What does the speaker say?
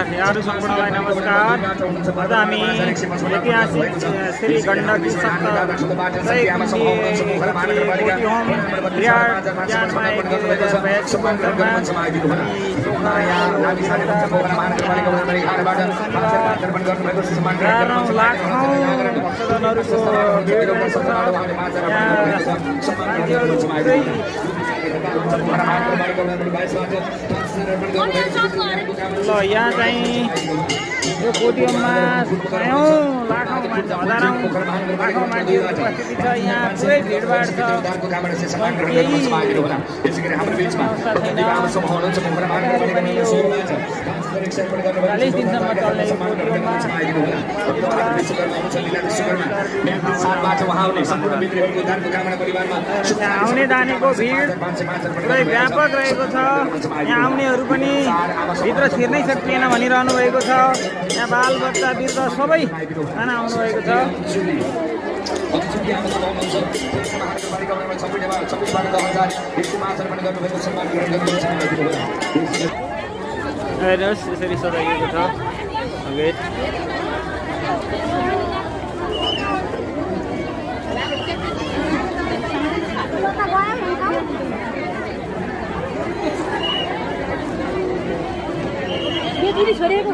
यहाँहरू सम्पूर्णलाई नमस्कार। आज हामी ऐतिहासिक श्री गण्डकी सप्त ल यहाँ चाहिँ यो पोडियममा सयौँ लाखौँ मान्छे हजारौँ लाखौँ मान्छेको उपस्थिति छ। यहाँ पुरै भिडभाड छ, केही अवस्था छैन। 40 दिनसम्म चल्ने यो पोडियममा आउने जानेको भिड पुरै व्यापक रहेको छ। यहाँ आउनेहरू पनि भित्र छिर्नै सकिएन भनिरहनु भएको छ। यहाँ बालबच्चा वृद्ध सबैजना आउनुभएको छ। हेर्नुहोस् यसरी सजाइएको छ गेट। छोडेको